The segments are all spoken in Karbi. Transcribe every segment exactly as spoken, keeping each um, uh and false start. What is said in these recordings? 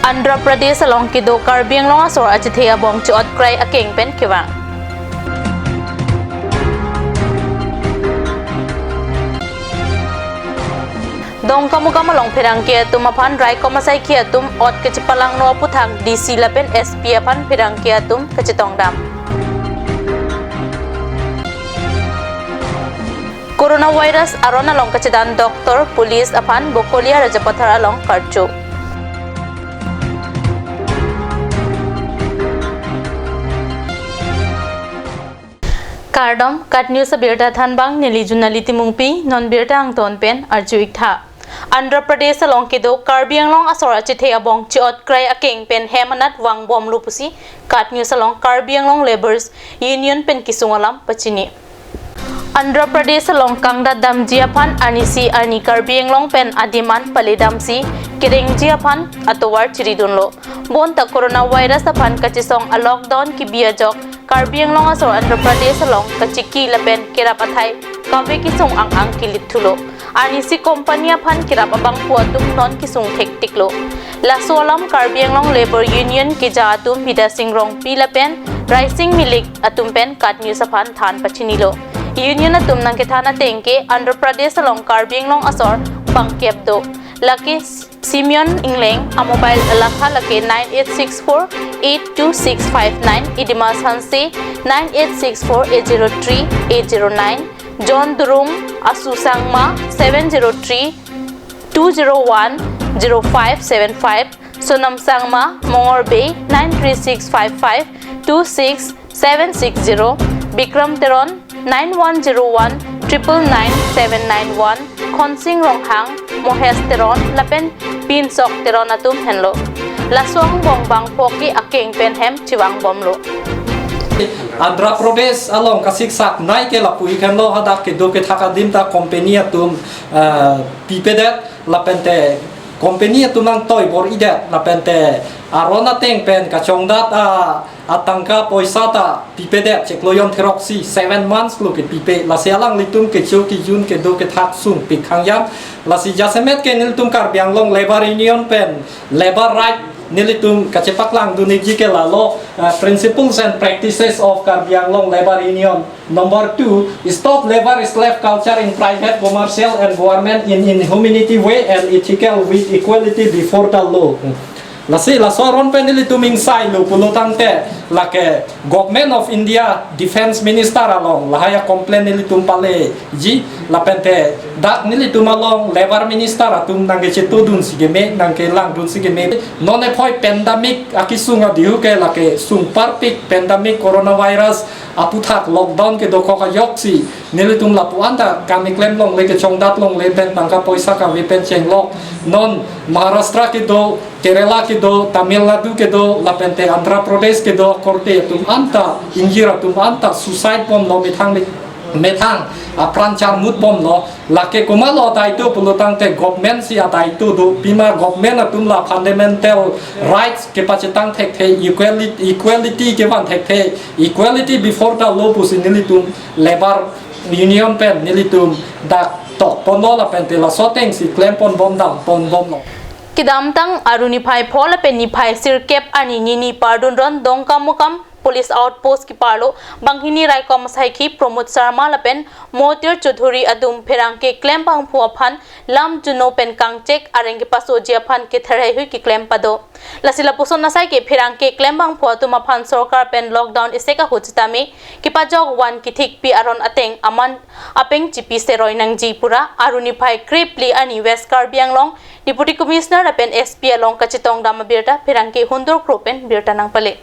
Andhra Pradesh along kedo Karbi Anglong asor achethe abong chi-ot krai akeng pen kevang. Dongkamukam along pherangke atum aphan raikom asaikhi atum ot kachepalangno aputhak D C lapen S P aphan pherangke atum kachetongdam. Coronavirus aron along kachedan doctor, police aphan Bokolia Rajapathar along karju. Kardom, KAT News abirta thanbang, neli Junali Timungpi, non birta angton pen arju-ik tha. Andhra Pradesh along kedo Karbi Anglong asor achethe abong chi-ot krai akeng pen hem anat vangbomlo pusi KAT News along Karbi Anglong Labourers Union pen kesung alam pachini. Andhra Pradesh along kangdat damji aphan arnisi arni Karbi Anglong pen adim an paledamsi kerengji aphan atovar chiridunlo. Bonta coronavirus aphan kachesong a-lockdown kebi ajok Karbi Anglong asor Andhra Pradesh along kachiki lapen kerap athai kave kesung ang-ang kilithulo. Arnisi company aphan kerap abangphu atum non kesung thektiklo. Laso alam Karbi Anglong Labour Union keja atum Bidya Sing Rongpi lapen Raising Milik atum pen KAT News aphan than pachinilo. Union atum nangkethan ateng ke Andhra Pradesh along Karbi Anglong asor bangkep do. Lake Simeon Engleng a-mobile alakha lake nine eight six four eight two six five nine, Idimas Hanse nine eight six four eight zero three eight zero nine, John Durung, Asu Sangma seven zero three two zero one zero five seven five, Sonam Sangma, Mongor Bey nine three six five five two six seven six zero, Bikram Teron nine one zero one triple nine seven nine one, Khonsing Ronghang, Mohes Teron lapen Pinsok Teron atum henlo. Laso angbong bangpho ke akeng pen hem chivangbomlo. Andhra Pradesh along kasiksak nai ke lapu-ik henlo, hadak kedo kethak adim ta company atum, eh, pipedet lapente company atum nangtoi bor-idet lapente aron ateng pen kachongdat a atangka poisa ta pipedet, chiklo jon throksi, seven months lo kepipe. Lasi alanglitum kecho kejun kedo kethak sungpik hangyam. Lasi jasemet ke nelitum Karbi Anglong Labour Union pen labour right nelitum kachepaklangdun-ikji ke lalo, uh, Principles and Practices of Karbi Anglong Labour Union. Number two, stop labour slave culture in private, commercial and government in inhumanity way and ethical with equality before the law. Lasi laso aron pen nelitum ingsailo pulotangte lake Government of India Defence Minister along lahai a-complain nelitum paleji, lapente dak nelitum along Labour Minister atum nangkechetodunsi keme, nangkelangdunsi keme. Non ephoi pandemic akesung adihu ke lake sungparpik pandemic coronavirus aputhak lockdown kedokok ajoksi nelitum lapu-an ta kam keklem longle, kechongdat longle pen tangka poisa kave pen chenglok. Non Maharashtra kedo, Kerala kedo, Tamil Nadu kedo, lapente Andhra Pradesh kedo, korte atum anta, ingjir atum anta suicide bomlo, methang, methang apran charmut bomlo. Lake komatlo adaito pulotangte government si adaito do, pima government atum la fundamental rights kepachetang thekthe, equality, equality kevan thekthe, equality before the law pusi nelitum Labour Union pen nelitum dak tokponlo lapente laso atengsi klempon bomdam ponbomlo. Kedamtang Aru niphai pho lapen niphai sirkep arni nini pardun ron Dongkamukam Police Outpost keparlo banghini raikom asaikhi Pramod Sharma lapen Motir Choudhury atum pherangke klembangphu aphan lam juno pen kangchek areng kepasoji aphan ketherheihui keklem pado. Lasi lapuson asai ke pherangke klembangphu atum aphan sorkar pen lockdown isek ahut sitame kepajok van kethikpi aron ateng aman apeng chipi seroi nangji pura Aru niphai krephli arni West Karbi Anglong Deputy Commissioner lapen S P along kachetongdam abirta pherangke Hundur Kro pen birta nangpale.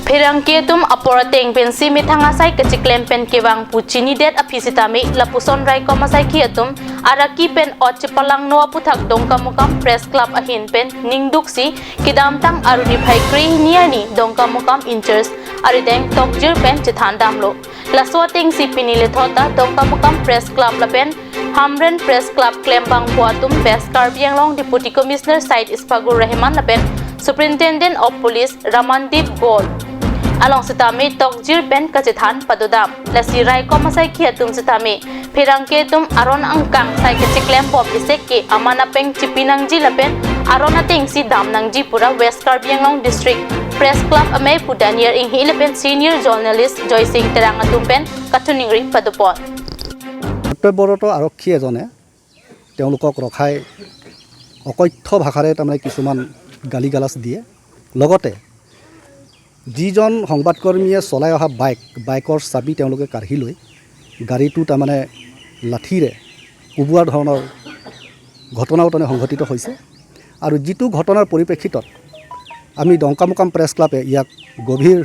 Pherangke atum apor ateng pensi methang asai kacheklem pen kevang pu chinidet aphi sitame lapuson raikom asaikhi atum araki pen ot chepalangno aputhak Dongkamukam Press Club ahin pen ningduksi kedamtang Aru niphai krehini arni Dongkamukam in-charge arideng tokjir pen chethandamlo. Laso atengsi pini lethot ta Dongkamukam Press Club lapen Hamren Press Club klembangphu atum West Karbi Anglong Deputy Commissioner Syed Ishfaqur Rahman lapen Superintendent of Police Ramandeep Goel along sitame tokjir pen kachethan padodam. Lasi raikom asaikhi atum sitame pherangke atum aron angkang sai kacheklem bom isek ke aman apeng chipi nangji lapen Aron atengsi dam nangji pu ra West Karbi Anglong District Press Club amei pu Daniel Inghi lapen senior journalist Joysing Terang atum pen kachiningri padopon. কৰ্তব্যৰত আৰক্ষী এজনে তেওঁলোকক ৰখাই অকথ্য ভাষাৰে তাৰমানে কিছুমান গালি গালাজ দিয়ে। লগতে যিজন সংবাদকৰ্মীয়ে চলাই অহা বাইক, বাইকৰ চাবি তেওঁলোকে কাঢ়ি লৈ গাড়ীটো তাৰমানে লাঠিৰে কোবোৱা ধৰণৰ ঘটনাও তাৰমানে সংঘটিত হৈছে। আৰু যিটো ঘটনাৰ পৰিপ্ৰেক্ষিতত আমি ডংকামুকাম প্ৰেছ ক্লাবে ইয়াক গভীৰ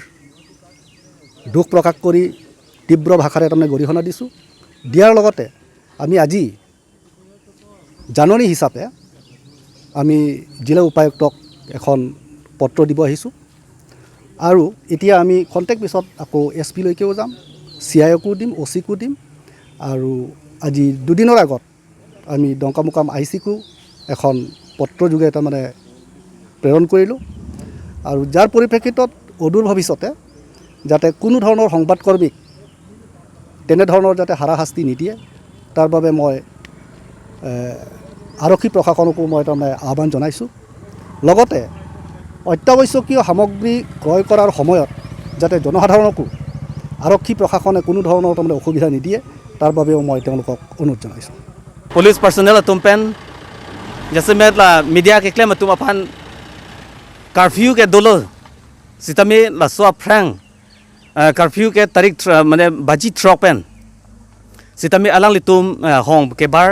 দুখ প্ৰকাশ কৰি তীব্ৰ ভাষাৰে তাৰমানে গৰিহণা দিছোঁ। দিয়াৰ লগতে আমি আজি জাননী হিচাপে আমি জিলা উপায়ুক্তক এখন পত্ৰ দিব আহিছোঁ। আৰু এতিয়া আমি খন্তেক পিছত আকৌ এছ পিলৈকেও যাম, চি আই অ'কো দিম, অ' চিকো দিম। আৰু আজি দুদিনৰ আগত আমি ডংকামুকাম আই চিকো এখন পত্ৰ যোগে তাৰমানে প্ৰেৰণ কৰিলোঁ। আৰু যাৰ পৰিপ্ৰেক্ষিতত অদূৰ ভৱিষ্যতে যাতে কোনো ধৰণৰ সংবাদকৰ্মীক তেনেধৰণৰ যাতে হাৰাশাস্তি নিদিয়ে, তাৰ বাবে মই, এ, আৰক্ষী প্ৰশাসনকো মই তাৰমানে আহ্বান জনাইছোঁ। লগতে অত্যাৱশ্যকীয় সামগ্ৰী ক্ৰয় কৰাৰ সময়ত যাতে জনসাধাৰণকো আৰক্ষী প্ৰশাসনে কোনো ধৰণৰ তাৰমানে অসুবিধা নিদিয়ে, তাৰ বাবেও মই তেওঁলোকক অনুৰোধ জনাইছোঁ। Police personnel atum pen jasemet la media keklem atum aphan curfew ke dolo, sitame laso aphrang, eh, curfew ke tarik thr-, mane baji throk pen sitame alanglitum, eh, hong kebar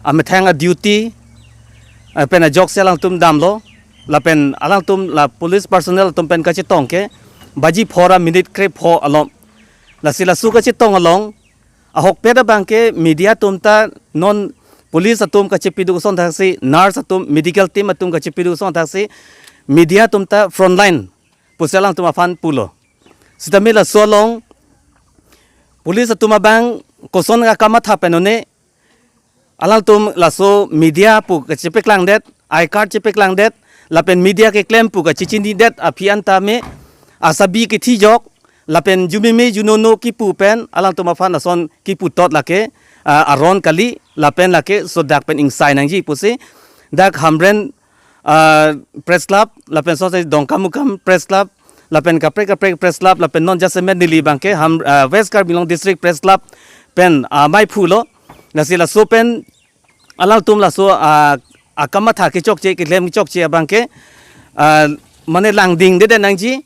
amethang a duty, eh, pen ajoksi alangtum damlo, lapen alangtum la police personnel atum pen kachetong ke baji phor a minute krepho alom. Lasi laso kachetong along ahokpet abang ke media atum ta non police atum kachepiduk ason thaksi, nurse atum, medical team atum kachepiduk ason thaksi, media atum ta frontline pusi alangtum aphan pulo. Sitame laso along police atum abang koson akamatha pen one alangtum laso media pu kachepaklangdet, I card chepaklangdet, lapen media keklem pu kachechinidet aphi an tame asabi kethijok, lapen jumime junono kipu pen alangtum aphan ason kipu tot lake, ah, aron kali, lapen lake sodak pen ingsai nangji pusi dak Hamren, ah, Press Club, lapen sose Dongkamukam Press Club, lapen kaprek kaprek Press Club, lapen non jasemet neli abang ke Ham, ah, West Karbi Anglong District Press Club pen, ah, mai phulo. Lasi laso pen alangtum laso, ah, akamatha kechokche, keklem kechokche abang ke, ah, mane langdingdede nangji,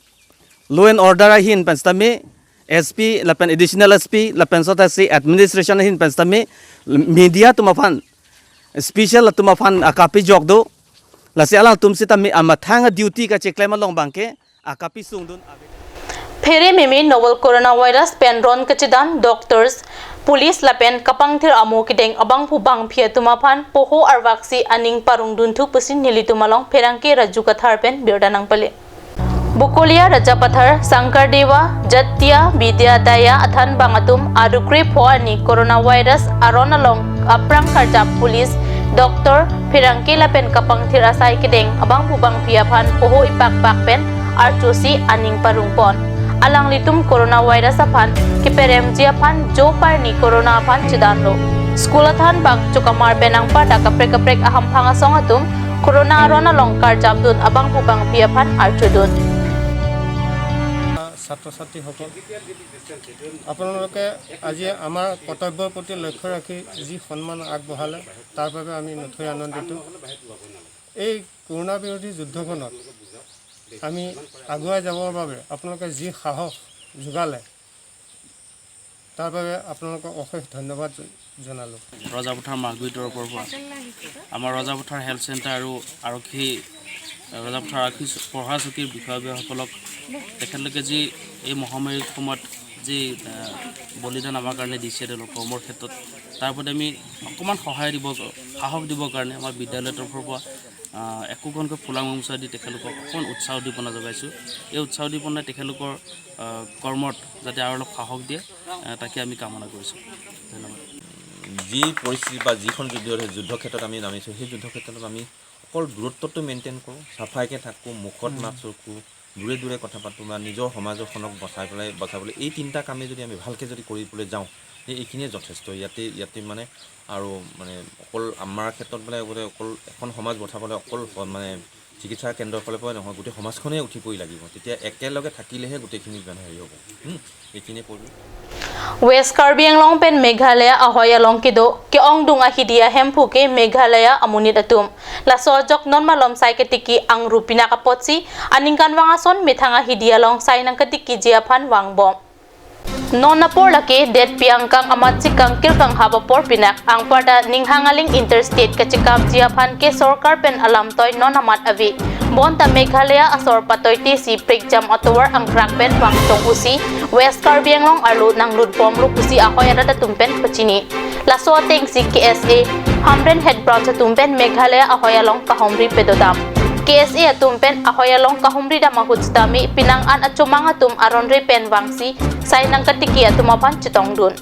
law and order ahin pen sitame, S P lapen additional S P lapen sota si administration ahin pen sitame, media atum aphan, special atum aphan akapejok do. Lasi alangtum sitame amethang a duty kacheklem along abang ke akapesung dun ave. Phere meme novel coronavirus pen ron kachedan doctors, police lapen kapangthir amo kedeng abangphu bangphi atum aphan poho arvaksi aning parong dunthu pusi nelitum along pherangke Raju Kathar pen birta nangpale. Bokolia, Rajapathar, Sankardewa, Jatia, Bidya Daya athan bang atum aduk krepho arni coronavirus aron along aphrang karjap police, doctor, pherangke lapen kapangthir asai kedeng abangphu bangphi aphan poho ipakpak pen archosi aning parongpon. Alanglitum coronavirus aphan keperemji aphan jo parni corona aphan chedanlo. School athan bang chokamar pen nangparta kaprek kaprek ahamphang asong atum corona aron along karjapdun abangphu bangphi aphan archodun. ছাত্ৰ ছাত্ৰীসকল, আপোনালোকে আজি আমাৰ কৰ্তব্যৰ প্ৰতি লক্ষ্য ৰাখি যি সন্মান আগবঢ়ালে, তাৰ বাবে আমি নথৈ আনন্দিত। এই কৰোণা বিৰোধী যুদ্ধখনত আমি আগুৱাই যাবৰ বাবে আপোনালোকে যি সাহস যোগালে, তাৰ বাবে আপোনালোকক অশেষ ধন্যবাদ জ-, জনালোঁ। ৰজাপথাৰ মাগুৰী তৰফৰ পৰা আমাৰ ৰজাপথাৰ হেল্থ চেণ্টাৰ আৰু আৰক্ষী, ৰজাপথাৰ আৰক্ষী চ-, প্ৰহৰা চকীৰ বিষয়াববীয়াসকলক তেখেতলোকে যি এই মহামাৰীৰ সময়ত যি, আহ, বলিদান আমাৰ কাৰণে দিছে তেওঁলোকৰ কৰ্মৰ ক্ষেত্ৰত, তাৰ প্ৰতি আমি অকণমান সহায় দিব, সাহস দিবৰ কাৰণে আমাৰ বিদ্যালয়ৰ তৰফৰ পৰা, আহ, একোখনকৈ ফুলাং গামোচা দি তেখেতলোকক অকণ উৎসাহ উদ্দীপনা যোগাইছোঁ। এই উৎসাহ উদ্দীপনাই তেখেতলোকৰ, আহ, কৰ্মত যাতে আৰু অলপ সাহস দিয়ে, আহ, তাকে আমি কামনা কৰিছোঁ। ধন্যবাদ। যি পৰিস্থিতি বা যিখন যুদ্ধ, যুদ্ধক্ষেত্ৰত আমি নামিছোঁ, সেই যুদ্ধক্ষেত্ৰত আমি অকল দূৰত্বটো মেইনটেইন কৰোঁ, চাফাইকৈ থাকোঁ, মুখত মাস্ক ৰাখোঁ, দূৰে দূৰে কথা পাতোঁ বা নিজৰ সমাজখনক বচাই পেলাই, বচাবলৈ এই তিনিটা কামেই যদি আমি ভালকৈ যদি কৰিবলৈ যাওঁ, এই এইখিনিয়ে যথেষ্ট। ইয়াতে ইয়াতে মানে আৰু মানে অকল আমাৰ ক্ষেত্ৰত বোলে বোলে অকল এখন সমাজ বচাবলৈ অকল স- মানে চিকিৎসা কেন্দ্ৰৰ ফালৰ পৰাই নহয়, গোটেই সমাজখনেই উঠি পৰি লাগিব। তেতিয়া একেলগে থাকিলেহে গোটেইখিনি মানে হেৰি হ'ব। হুম, এইখিনিয়ে ক'লোঁ। West Karbi Anglong pen Meghalaya ahoi along kedo ke-ongdung ahidi ahemphu ke Meghalaya amonit atum. Laso ajok non malom sai ketiki angrup pinak apotsi aningkanvang ason methang ahidi along sai nangketikiji aphan vangbom. Non apor lake detpi angkang amatsi kangkir kanghap apor pinak, anparta Ninghang Aling Interstate kachekapji aphan ke sorkar pen alamtoi non amat ave. Bonta Meghalaya asor patoitesi prekjam atovar angkrak pen vangtong pusi West Karbi Anglong arlo nanglutbomlo pusi ahoi arat atum pen pachini. Laso atengsi K S A Hamren Head Branch atum pen Meghalaya ahoi along kahumri pedodam. K S A atum pen ahoi along kahumridam ahut sitame penang an achomang atum aron re pen vangsi sai nangketiki atum aphan chetongdun.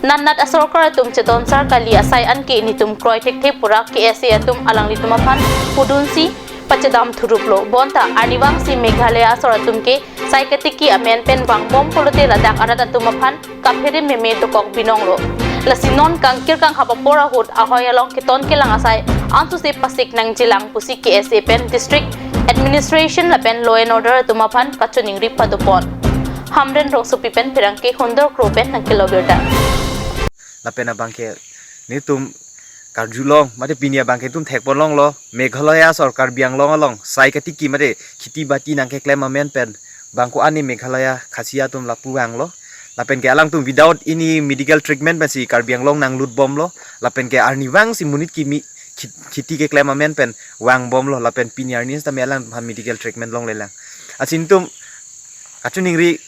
Nannat asorkar atum chetonsar kali asai anke netum kroi thekthe pura K S A atum alanglitum aphan pudunsi pachedam thuruplo. Bonta arnivangsi Meghalaya asor atum ke sai ketiki amen pen vangbom pulote ladak arat atum aphan kaphere meme dokok binonglo. Lasi non kangkir kanghap apor ahut ahoi along keton kelang asai ansose pasik nangjilang pusi K S A pen District Administration lapen Law and Order atum aphan kachiningri padopon. Hamren Rongsopi pen pherangke Hundor Kro pen nangkelo birta. Lapen abangke netum karjulong mate pini abangke netum thekponlonglo, Meghalaya asor Karbi Anglong along sai ketiki mate kheti bati nangkeklem amen pen bangko ani Meghalaya Khasi atum lapu vanglo. Lapen ke alangtum without any medical treatment pensi Karbi Anglong nanglutbomlo. Lapen ke arnivangsi monit kimi khit- kheti keklem amen pen vangbomlo. Lapen pini arni sitame alang aphan medical treatment longlelang. Lasi netum kachiningri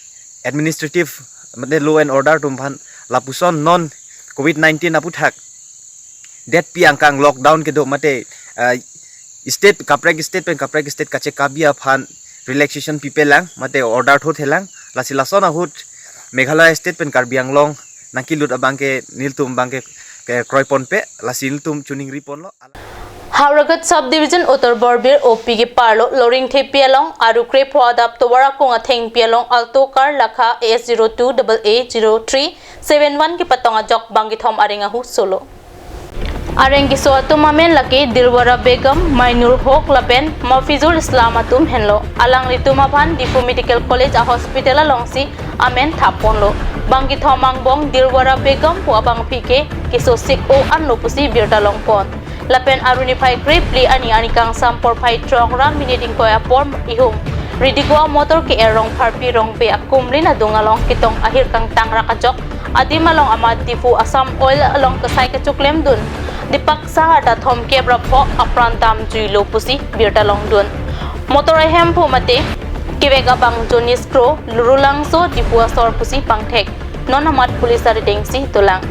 administrative mate law and order atum aphan lapuson non covid nineteen aputhak detpi angkang lockdown kedo mate, ah, state kaprek state pen kaprek state kachekapji aphan relaxation pipelang mate order thothelang. Lasi lason ahut Meghalaya state pen Karbi Anglong nangkelut abangke nelitum abangke ke kroiponpe, lasi nelitum chiningriponlo. Howraghat Sub Division Uttar Borbil O P keparlo Loringthepi along aru krepho adap tovar akung athengpi along Alto car lakha A S zero two double A zero three seven one kepatong ajok bangkethom areng ahu solo. Areng keso atum amen lake Dilwara Begum, Mainur Hok lapen Mafizul Islam atum henlo. Alanglitum aphan Diphu Medical College a hospital alongsi amen thapponlo. Bangkethom angbong Dilwara Begum pu abangpi ke keso sik-o anlo pusi birta longpon. Lapen aruni phai krephli arni arni kangsam porphai throk ra minit ingkoi apor ihum Ridigua motor ke-er Rongpharpi Rongpe akumlin adung along ketong ahir kangtang rak ajok adim along amat Diphu Assam Oil along kesai kechoklemdun Deepak Saha ta thomkep ra pho apran damjuilo pusi birta longdun. Motor ahemphu mate kevek abang Jonis Kro, Lurulangso, Diphu asor pusi pangthek. Non amat police aridengsi dolang.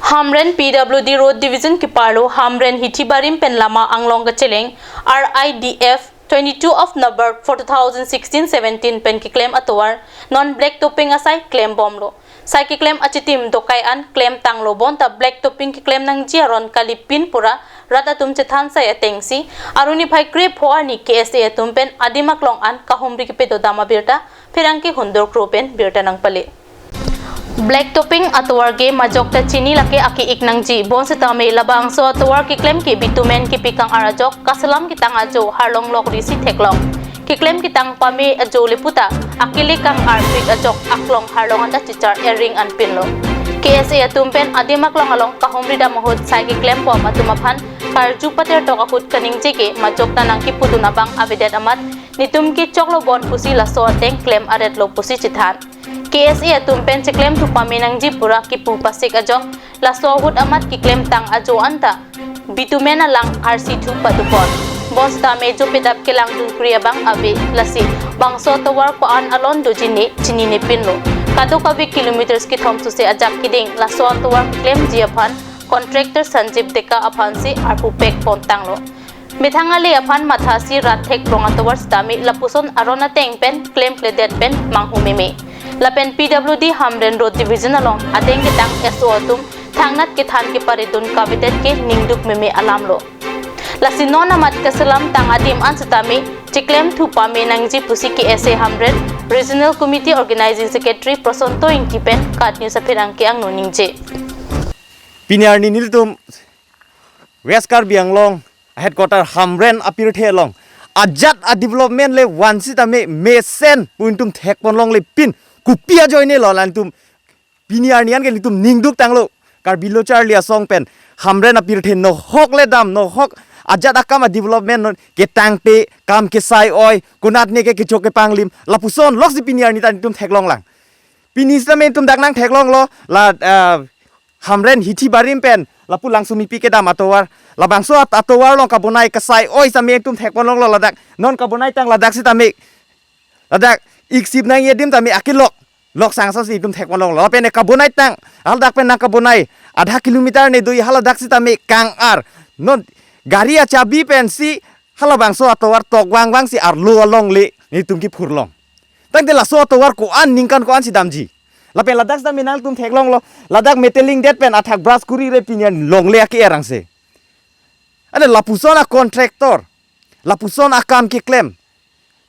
Hamren P W D Road Division keparlo Hamren Hithibarim pen lama anglong kacheleng R I D F twenty-two of November for two thousand sixteen seventeen pen keklem atovar non black topping asai klembomlo. Sai keklem achitim dokai an klemtanglo, bonta black topping keklem nangji aron kali pin pura rat atum chethan sai atengsi aruni phai krepho arni K S A atum pen adim aklong an kahumri kepedodam abirta pherangke Hundor Kro pen birta nangpale. Black topping atovar ke majok ta chini lake ake-ik nangji, bonsitame labangso atovar keklem ke bitumen kepi kang-ar ajok kaselam ketang ajo harlong lokrisi theklong. Keklem ketang pame ajo le puta akele kang-arpik ajok aklong harlong anta chichar ering anpinlo. K S A atum pen adim aklong along kahumridam ahut sai keklembom atum aphan karju patertok ahut kaningje ke majok ta nangkepudun abang avedet amat netum ke choklo bon pusi laso ateng klem aretlo pusi chethan. K S A atum pen cheklem thu pame nangji pura kepu pasik ajok laso ahut amat keklemtang ajo anta bitumen alang arsi thu padopon. Bonsitame jopedap kelangdun kri abang ave, lasi bangso tovar ko-an alon doji ne chininepinlo. Kadokave kilometers kethom suse ajak keding laso atovar keklemji aphan contractor Sanjib Deka aphansi arpu pekpontanglo. Methang ale aphan mathasi rat thekprong atovar sitame lapuson aron ateng pen klemkledet pen manghu meme. Lapen P W D Hamren Road Division along adeng ketang S O atum thangnat kethan keparidun kavedet ke ningduk meme alamlo. Lasi non amat keselam tang adim an setame chiklemthu pame nangji pusi K S A Hamren Regional Committee Organizing Secretary Prosanto Ingti pen KAT News apherangke angno ningje. Pini arni nelitum West Karbi Anglong headquarter Hamren apirthe along ajat a-development le van sitame mesen pu nelitum thekponlongle pin kopi ajoine lo, la nelitum pini arni an ke nelitum ningduk tanglo. Karbi Lo Charli Asong pen Hamren apirthe nohok le dam, nohok ajat akam a-development non ketangte, kam kesai-oi, konatne ke kechok kepanglim, lapuson loksi pini arni ta nelitum theklonglang. Pini sitame nelitum dak nangtheklonglo, la, ah, Hamren hithi barim pen lapu Langsumipi kedam atovar, labangso at-, atovar along kabonai kesai-oi sitame nelitum thekponlonglo ladak. Non kabonai tang ladak sitame, ladak iksip nangji adim tame akilok, lok sangsa si nelitum thekponlonglo. Lapen kabonai tang, haladak pen nangkabonai adha kilometer ne do-i, haladak sitame kang-ar. Non gari achabi pensi halabangso atovar tok vangvang si arlo alongle nelitum kiphurlong. Tangte laso atovar ko-an ningkan ko-an si damji. Lapen ladak sitame nangtum theklonglo, ladak meteling det pen athak brush kuri re pini an longle ake erangse. Ane lapuson a-contractor, lapuson akam keklem,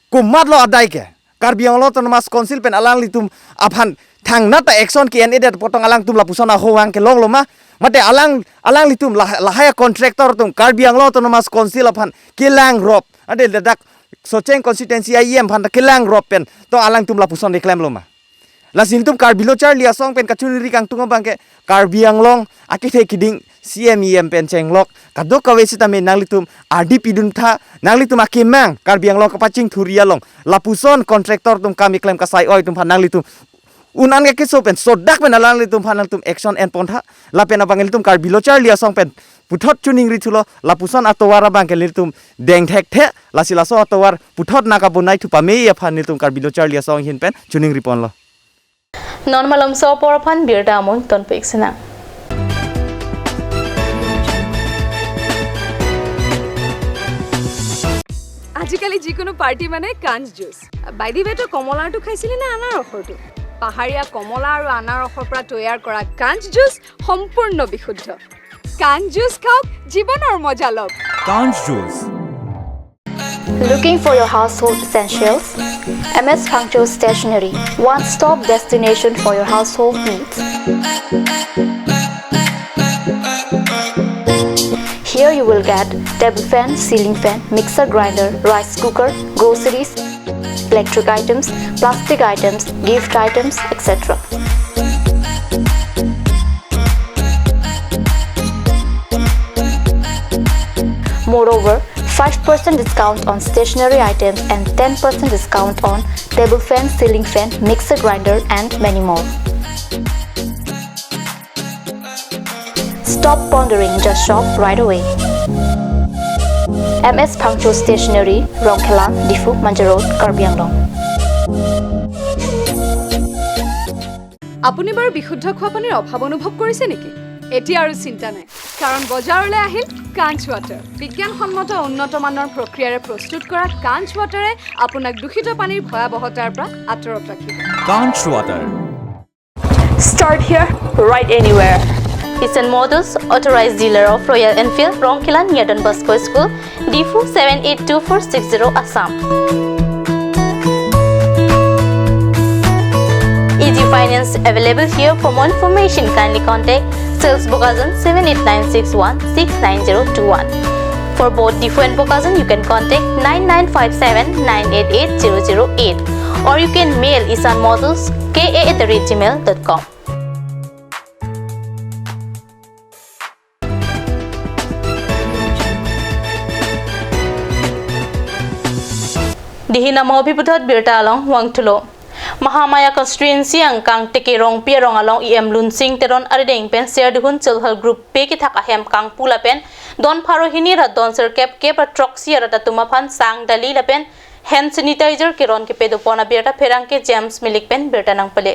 komatlo adai ke? Karbi Anglong Autonomous Council pen alanglitum aphan thangnat ta action ke-en-edet apot tong alangtum lapuson ahowang kelonglo ma? Mate alang, alanglitum lah-, lahai a-contractor atum Karbi Anglong Autonomous Council aphan kelangrop, ade ladak Socheng constituency a-E M aphan ta kelangrop pen tong alangtum lapuson keklemlo ma? Lasi nelitum Karbi Lo Charli Asong pen kachiningri kangtung abang ke Karbi Anglong akethe kiding C M E M pen chenglok kadokave sitame nanglitum ardi pidun tha, nanglitum akemang Karbi Anglong kapachingthurji along lapuson contractor atum kam keklem kesai-oi atum aphan nanglitum un-an ke keso pen sodak pen alanglitum aphan nangtum action enpon tha. Lapen abang nelitum Karbi Lo Charli Asong pen puthot chiningri thulo, lapuson atovar abang ke nelitum deng thekthe, lasi laso atovar puthot nangkabonai thu pame aphan nelitum Karbi Lo Charli Asong ahin pen chiningri ponlo. Non malomso apor aphan birta amoi tonpik sinang. আজিকালি যিকোনো পাৰ্টি মানে কাঞ্চ juice. By the ৱে, তই কমলাৰটো খাইছিলি নে আনাৰসৰটো? পাহাৰীয়া কমলা আৰু আনাৰসৰ পৰা তৈয়াৰ কৰা কাঞ্চ জুচ সম্পূৰ্ণ বিশুদ্ধ। কাঞ্চ জুচ খাওক, জীৱনৰ মজা লওক। Kanch Juice. Looking for your household essentials? M S Phangcho Stationery, one-stop destination for your household needs. Here you will get table fan, ceiling fan, mixer grinder, rice cooker, groceries, electric items, plastic items, gift items, et cetera. Moreover, five percent discount on stationery items and ten percent discount on table fan, ceiling fan, mixer grinder, and many more. Stop pondering, just shop right away. M S Phangcho Stationery, Rongkhelan, Diphu, Manja Road, Karbi Anglong. আপুনি বাৰু বিশুদ্ধ খোৱা পানীৰ অভাৱ অনুভৱ কৰিছে নেকি? এতিয়া আৰু চিন্তা নাই, কাৰণ বজাৰলৈ আহিল কাঞ্চ ৱাটাৰ। বিজ্ঞানসন্মত উন্নত মানৰ প্ৰক্ৰিয়াৰে প্ৰস্তুত কৰা কাঞ্চ ৱাটাৰে আপোনাক দূষিত পানীৰ ভয়াৱহতাৰ পৰা আঁতৰত ৰাখিব। Kanch Water. Start here, ride anywhere. Isan Motors, authorized dealer of Royal Enfield, Rongkhelan near Don Bosco School, Diphu seven eight two four six zero, Assam. Easy finance available here. For more information, kindly contact Sales Bokajan seven eight nine six one six nine zero two one. For both Diphu and Bokajan, you can contact nine nine five seven nine eight eight zero zero eight, or you can mail Isan Motors K A at the rate gmail dot com. Dihin amo aphi puthot birta along vangthulo. Mahamaya constituency angkang Teke Rongpi arong along E M Lunsing Teron arideng pen Serdihun Self Help Group pe kethak ahem kangpu lapen don pharo hini ra don sirkep kep ra throksi arat atum aphan sang dali lapen hand sanitizer keron kepadopon abirta pherangke James Milik pen birta nangpale.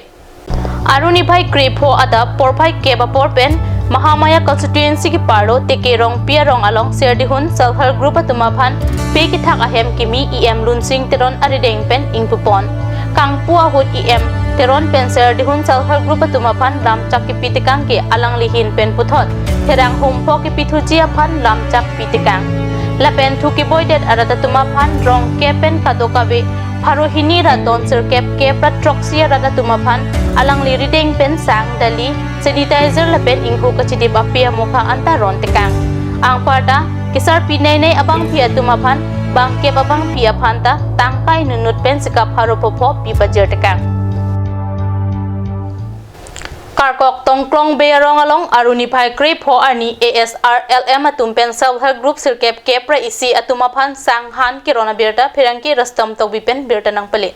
Arni phai krepho adap porphai kep apor pen Mahamaya constituency keparlo Teke Rongpi arong along Serdihun Self Help Group atum aphan pe kethak ahem kimi E M Lunsing Teron arideng pen ingpupon. Kangpu ahut E M Teron pen Serdihun Self Help Group atum aphan lamchak kipi tekang ke alangli ahin pen puthot therang humpho kipithuji aphan lamchak pi tekang. lapen thu keboidet arat atum aphan rong kep pen kadokave pharo hini ra don sirkep kep ra throksi arat atum aphan alangli rideng pen sang, dali, sanitizer lapen ingho kachidip ape amokha anta ron tekang. Anparta kesarpi neinei abangpi atum aphan bangkep abangpi aphan ta tangka inutnut pen sika pharo phopho pi pajir tekang. Karkok Tongklong Bey arong along arni phai krepho arni A S R L M atum pen self help group sirkep kep ra isi atum aphan sang han keron abirta pherangke Rustom Tokbi pen birta nangpale.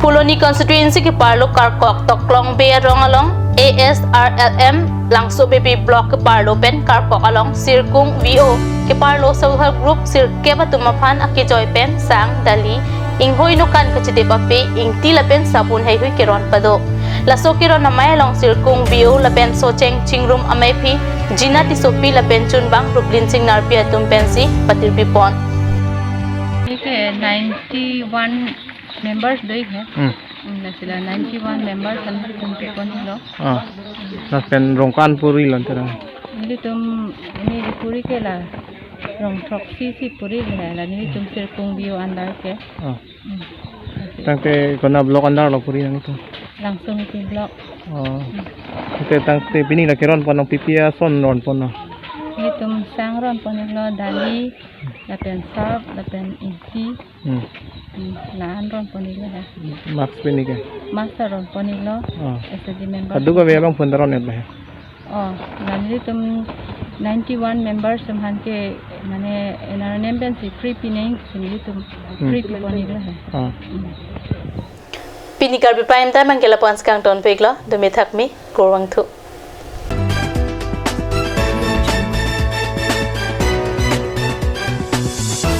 Phuloni constituency keparlo Karkok Tongklong Bey arong along A S R L M Langsobebe block keparlo pen Karkok along Sirkung V O keparlo self help group sirkep atum aphan akejoi pen sang, dali, ingho inokan kachidip ape, ingti lapen sabun heihui keron pado. Laso keron amei along Sirkung V O lapen Socheng Chingrum ameiphi Jina Tissopi lapen chunbang Ruplin Singnarpi atum pensi patirpi pon. Neli ke ninety one members do-ik he. Hmm. Hmm, lasi la ninety one members an tum pipon helo. Ah. Lapen rong ko-an puri lo terang? Nelitum, neli puri ke la rong throksi si puri le, la nelitum Sirkung V O under ke. Ah. Hmm. Tangte konat block under lo puri nangtum? Langsomepi block. Oh. Hmm. Tangte, tangte pini la keron pon nang, pi pi ason ron pon nang? Nelitum sang ron pon lo, dali, lapen sarf, lapen ingti. Hmm. Hmm, la-an ron pon lo he. Mask pini ke? Mask ron pon lo. Oh. S H G member. Kadokave abang pon ron et ba he? Oh, la nelitum ninety one members atum aphan ke mane N R L M pensi free pinangji, si nelitum Hmm. free pipon lo he. Oh. Hmm. Pini Karbi Prime Time abang ke lapu-an si kangtonpiklo, dumi thakmi, kurvangthu.